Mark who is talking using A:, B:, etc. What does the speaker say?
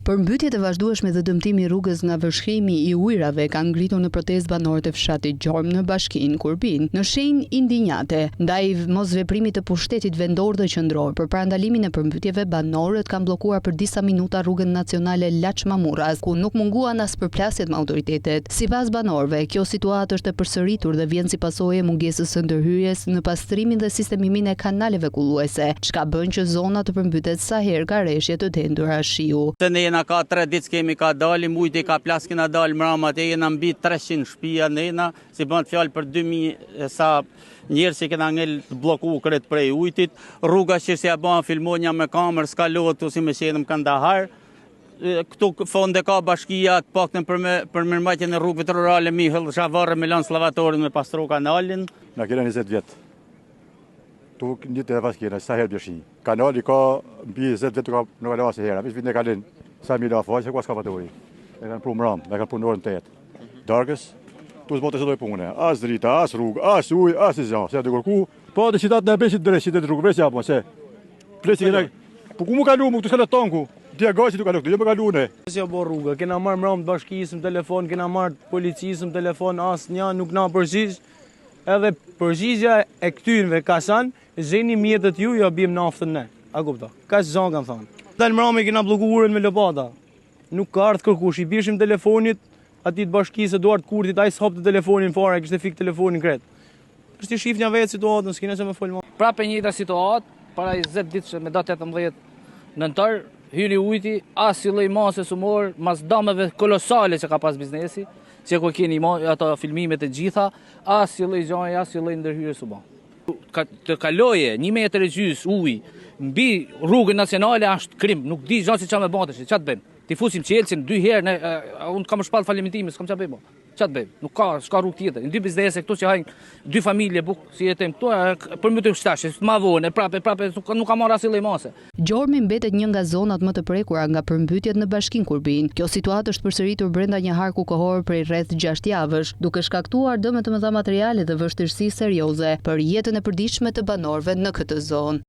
A: Përmbytjet e vazhdueshme dhe dëmtimi i rrugës nga vërshimi i ujërave kanë ngritur në protestë banorët e fshatit Gjorm në bashkinë Kurbin, në shenjë indinjate ndaj mosveprimit të pushtetit vendor dhe qendror për parandalimin e përmbytjeve banorët kanë bllokuar për disa minuta rrugën nacionale Laç-Mamurras, ku nuk munguan as përplasjet me autoritetet. Sipas banorëve, kjo situatë është e përsëritur dhe vjen si pasojë e mungesës së ndërhyrjes në pastrimin dhe sistemimin e kanaleve kulluese, çka bën që zona të përmbytet sa herë ka reshje të dendura shiu.
B: Se ne jena ka 3 ditë s'kemi ka dalim, ujti ka plas kena dalë mrama atje jena mbi 300 shpia ne jena, si bëhet fjalë për 2000 e sa njerëz që kena ngel të blloku krejt prej ujtit, rruga që si ja bën filmonja me kamerë s'kalohet si me qenë në Kandahar. Këtu fonde ka bashkia të paktën për me për mirëmbajtjen e rrugëve rurale mi hedh zhavorre me lënë sllevatorin me pastru kanalin.
C: Na kena 20 vjet. Tu një të vas kena sa herë bie shi. Kanali ka mbi 20 vjet nuk ka la asnjëherë. Veç vitin e kalin sa mi la fal se ku eskavatori. E kanë pru mram, e kanë pru në orën 8. Darkës, tu s'botë çdo punë. As drita, as rrugë, as ujë, as gjë. Se të kërku, po të qitat në bësh drejt, drejt rrugë, veç apo se. Plesi kena Po ku mu kalu, mu këtu s'ka tanku. Dia gashi tu kalu këtu, jo më kalu ne.
D: Si u bo rruga, kena marrë mram të bashkisë në telefon, kena marrë të policisë në telefon, asnjë nuk na përgjigj. Edhe përgjigja e këtynve ka qenë, gjeni mjetet ju, ja bim naftën ne. A kupto? Kaq gja kanë thonë. Dal mrami kena blloku urën me lopata. Nuk ka ardhë kërkush, i bishim telefonit, atij të bashkisë Eduard Kurtit, ai s'hapte telefonin fare, kishte fik telefonin krejt. Është i shifnja vetë situatën, s'kena që me folë
E: më. Prapë e njëjta situatë, para 20 ditësh me datë 18 nëntor, hyri ujti, asnjë lloj mase s'u mor, mas dameve kolosale që ka pas biznesi, që ku keni ato filmimet e gjitha, asnjë lloj gjaje, asnjë lloj ndërhyrje s'u bë. Ka, të kaloje një metër e gjys ujë mbi rrugën nacionale është krim, nuk di gjë se ç'a me bë tash, ç'a të bëjmë? T'i fusim çelësin dy herë, ne, unë kam shpall falimentim, s'kam ç'a bëj më. Ça të bëjmë? Nuk ka, s'ka rrugë tjetër. Në dy biznese këtu që hajnë dy familje bukë si jetojmë këtu, përmbytëm tash, ma vonë, e prapë, e prapë, nuk, nuk ka marrë asnjë lloj mase.
A: Gjormi mbetet një nga zonat më të prekura nga përmbytjet në Bashkinë Kurbin. Kjo situatë është përsëritur brenda një harku kohor prej rreth gjashtë javësh, duke shkaktuar dëme të mëdha materiale dhe vështirësi serioze për jetën e përditshme të banorëve në këtë zonë.